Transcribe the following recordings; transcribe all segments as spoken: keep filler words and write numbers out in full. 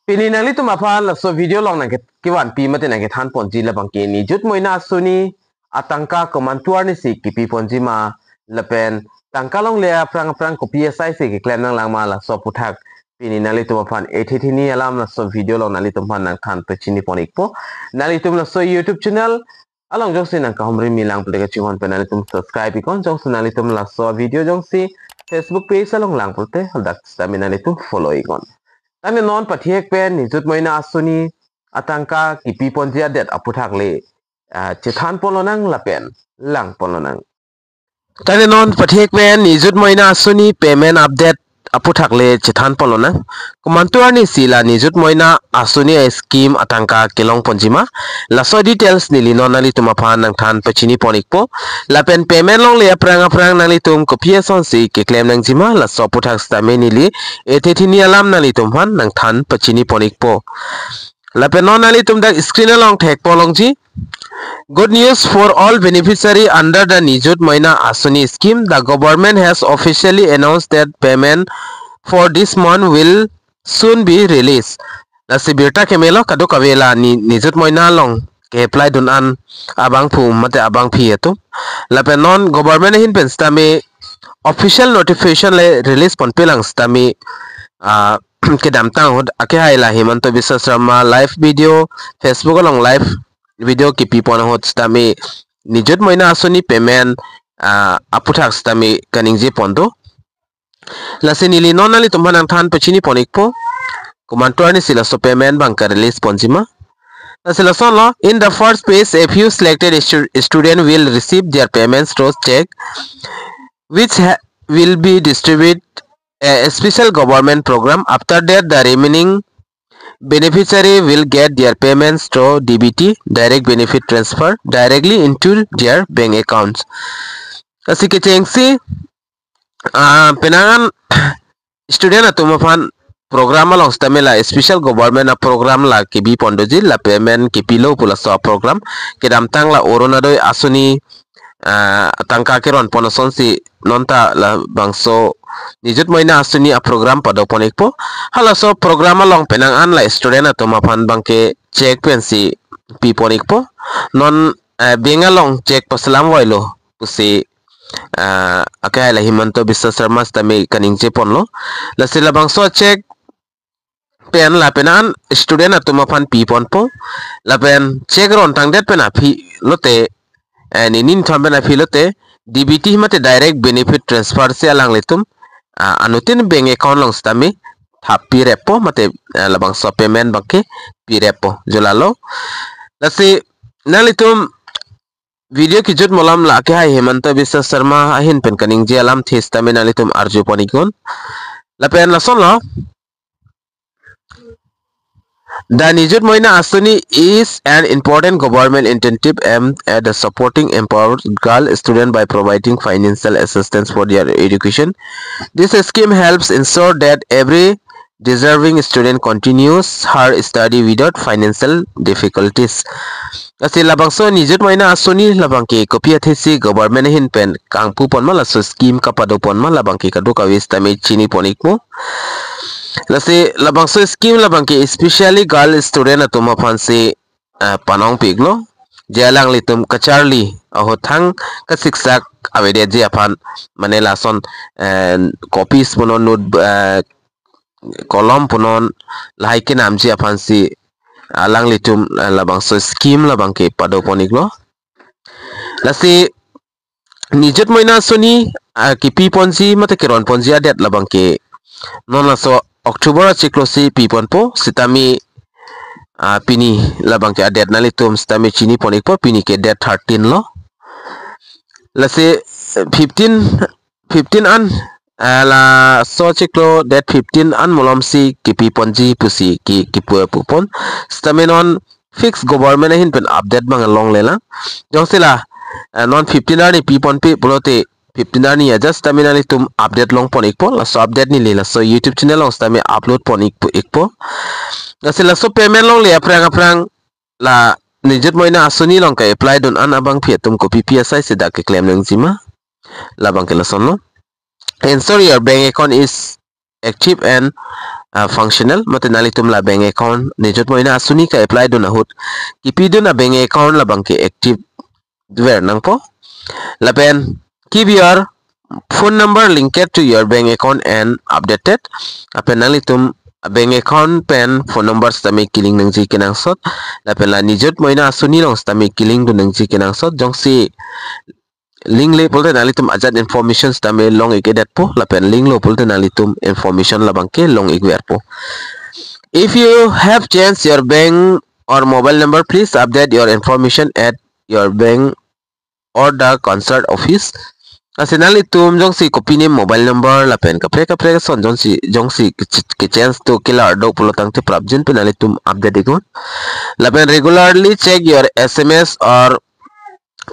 Pini nanglitum aphan laso video along nangke-, kevanpi mate nangkethan ponji labangke Nijut Moina Asoni atangka komantu arnisi kipi ponji ma lapen tangka longle aphrang aphrang kopi asai si keklem nanglang ma laso aputhak pini nanglitum aphan ethe thini alam laso video along nanglitum aphan nangthan pachini pon ikpo. Nanglitum laso YouTube channel along jongsi nangkahumri mi lang pulote kachinghon pen nanglitum subscribe iknon, jongsi nanglitum laso video jongsi Facebook page along lang pulote hadak sitame nanglitum follow iknon. Tangte non pathek pen Nijut Moina Asoni atangka kipi ponji adet aputhak le, ah, chethan ponlonang lapen lang ponlonang. Tangte non pathek pen Nijut Moina Asoni payment update aputhak le chethan ponlonang. Komantu arnisi la Nijut Moina Asoni a-scheme atangka kelong ponji ma, laso details neli non nanglitum aphan nangthan pachini pon ikpo. Lapen payment longle aphrang aphrang nanglitum kopi asonsi keklem nangji ma, laso aputhak sitame neli ethe thini alam nanglitum aphan nangthan pachini pon ikpo. Lapen non nanglitum dak screen along thek pon longji. Good news for all beneficiary under the Nijut Moina Asoni scheme. The government has officially announced that payment for this month will soon be released. Lasi birta kemelo kadokave la Ni-, Nijut Moina along ke-apply dun an abangphu mate abangpi atum. Lapen non government ahin pen sitame official notification le release ponpelang sitame, ah, kedamtang ahut akehai la Himanta Biswa Sarma live video, Facebook along live video kipi pon ahut sitame Nijut Moina Asoni payment, ah, aputhak sitame kaningje pon do. Lasi neli non nanglitum aphan nangthan pachini pon ikpo. Komantu arnisi laso payment abang ka-release ponji ma. Lasi lasonlo, in the first phase, a few selected stu-, student will receive their payments through check, which ha-, will be distributed a special government program. After that, the remaining beneficiary will get their payments through D B T, direct benefit transfer, directly into their bank accounts. Lasi kechengsi, ah, penang an student atum aphan program along sitame la special government a-program la kebi pon doji, la payment kepilo pu laso a-program. Kedamtang la Orunodoi Asoni, ah, tangka keron pon asonsi nonta labangso Nijut Moina Asoni a-program pado pon ikpo. Halaso program along penang an la student atum aphan abangke check pensi pi pon ikpo. Non, eh, bank along check paselam voilo pusi, ah, akehai la Himanta Biswa Sarma sitame kaningje ponlo. Lasi labangso check pen lapen an student atum aphan pi ponpo. Lapen check ron tangdet pen aphi lote, eh, nini nithom pen aphi lote, D B T mate direct benefit transfer si alanglitum, ah, anuttin bank account along sitame thap pi reppo mate, eh, labangso payment abangke pi reppo. Jo lalo. Lasi nanglitum video kejut malom la akehai Himanta Biswa Sarma ahin pen kaningje alamthe sitame nanglitum arju pon iknon. Lapen lasonlo, the Nijut Moina Asoni is an important government incentive aimed at the supporting empowered girl student by providing financial assistance for their education. This scheme helps ensure that every deserving student continues her study without financial difficulties. Lasi labangso Nijut Moina Asoni labangke kopi athesi government ahin pen kangpu pon ma, laso scheme kapado pon ma, labangke kadokave sitame chini pon ikpo. Lasi labangso scheme labangke especially girl student atum aphansi, ah, panong piklo. Je alanglitum kacharli ahut thang kasiksak avedetji aphan, mane lason, eh, copies punon, note, eh, kolom punon, lahai kenamji aphansi alanglitum, eh, labangso scheme labangke pado pon iklo. Lasi Nijut Moina Asoni, ah, kipi ponji mate keron ponji adet labangke non laso October achiklo si pi ponpo sitame, ah, pini labangke adet nanglitum sitame chini pon ikpo, pini ke date thirteen lo. Lasi fifteen, fifteen an, ah, laso achiklo date fifteen an malomsi kipi ponji pusi ki, kipu pu pon. Sitame non fix government ahin pen update abang longlelang. Jongsi la, eh, non fifteen arni pi ponpe pulote fifteen arni a-just sitame nanglitum update long pon ikpo. Laso update neli laso YouTube channel along sitame upload pon ikpo, ikpo. Lasi laso payment longle aphrang aphrang la Nijut Moina Asoni along ke-apply dun an abangpi atum kopipi asai si dak keklem nangji ma, labangke lasonlo. Ensure your bank account is active and uh, functional, mate nanglitum la bank account Nijut Moina Asoni ka-apply dun ahut kipidun a-bank account labangke active ver nangpo. Lapen keep your phone number linked to your bank account and updated. Lapen nanglitum bank account pen phone number sitame kelink nangji kenangsot. Lapen la Nijut Moina Asoni along sitame kelink dun nangji kenangsot. Jongsi linkle pulote nanglitum ajat information sitame long-ik-edetpo. Lapen linklo pulote nanglitum information labangke long-ik verpo. If you have changed your bank or mobile number, please update your information at your bank or the concerned office. Lasi nanglitum jongsi kopine mobile number lapen kaprek kaprek ason jongsi, jongsi ke-, ke-change to kelar do pulo tangte prapjin pen nanglitum update iknon. Lapen regularly check your S M S or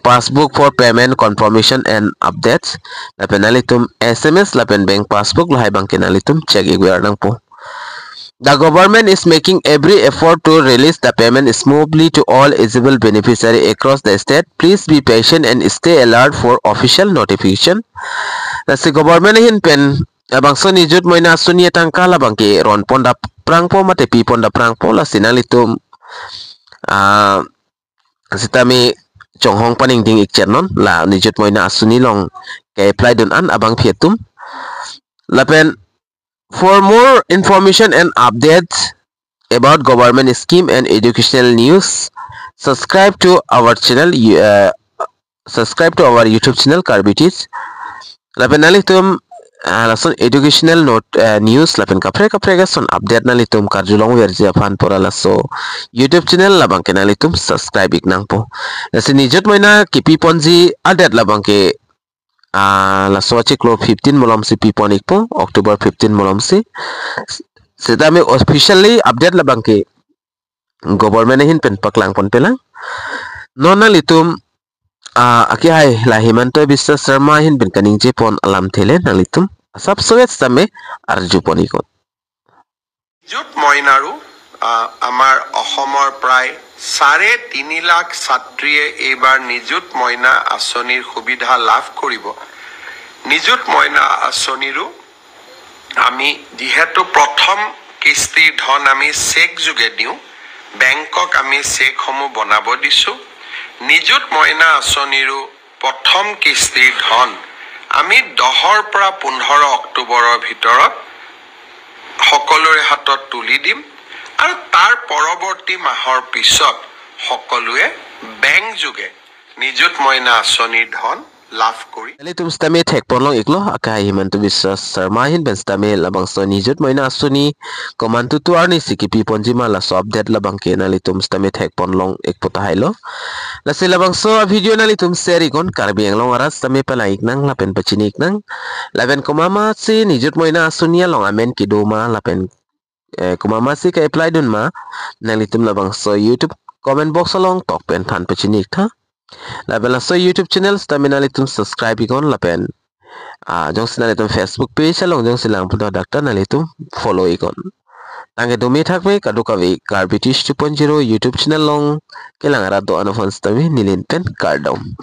passbook for payment confirmation and updates. Lapen nanglitum S M S lapen bank passbook lahai abangke nanglitum check-ik ver nangpo. The government is making every effort to release the payment smoothly to all eligible beneficiary across the state. Please be patient and stay alert for official notification. Lasi government ahin pen labangso Nijut Moina Asoni atangka labangke ronpon daprangpo mate pipon daprangpo, lasi nanglitum, ah, sitame chonghong paningding-ik chotnon, la Nijut Moina Asoni along ke-apply dun an abangpi atum. Lapen for more information and updates about government scheme and educational news, subscribe to our channel, you, uh, subscribe to our YouTube channel Karbi Teach. Lapen nanglitum, ah, lason educational note, ah, news lapen kaprek kaprek ason update nanglitum karjulong verji aphan pura laso YouTube channel labangke nanglitum subscribe-ik nangpo. Lasi Nijut Moina kipiponji a-date labangke, ah, laso achiklo fifteen malomsi pipon-ikpo, October fifteen malomsi. Sitame officially update labangke government ahin pen paklangponpelang. Non nanglitum, ah, akehai la Himanta Biswa Sarma ahin pen kaningjepon alamthele nanglitum asap sowet sitame arjupon-iknon. নিযুত মইনা আৰু, আহ, আমাৰ অসমৰ প্ৰায় চাৰে তিনি লাখ ছাত্ৰীয়ে এইবাৰ নিযুত মইনা আঁচনিৰ সুবিধা লাভ কৰিব। নিযুত মইনা আঁচনিৰো আমি যিহেতু প্ৰথম কিস্তিৰ ধন আমি চেক যোগে দিওঁ, বেংকক আমি চেকসমূহ বনাব দিছোঁ। নিযুত মইনা আঁচনিৰো প্ৰথম কিস্তিৰ ধন আমি দহৰ পৰা পোন্ধৰ অক্টোবৰৰ ভিতৰত সকলোৰে হাতত তুলি দিম আৰু তাৰ পৰৱৰ্তী মাহৰ পিছত সকলোৱে বেংক যোগে নিযুত মইনা আঁচনিৰ ধন লাভ কৰি Nanglitum sitame thekponlong-iklo, akehai Himanta Biswa Sarma ahin pen sitame labangso Nijut Moina Asoni komantutu arnisi kipiponjima laso update labangke nanglitum sitame thekponlong-ikpo tahailo. Lasi labangso a-video nanglitum share-iknon, Karbi Anglong arat sitame palang-iknang lapen pachini-iknang. Lapen komatmatsi Nijut Moina Asoni along amen kedoma lapen, eh, komatmatsi ke-apply dunma, nanglitum labangso YouTube comment box along tok pen than pachini-iktha. Lapen laso YouTube channel sitame nanglitum subscribe-iknon lapen, ah, jongsi nanglitum Facebook page along jongsi lang pulo dakta nanglitum follow-iknon. Tangke dumi thakme kadokave Karbi Teach two point zero YouTube channel along kelang arat do-an aphan sitame neli pen kardom.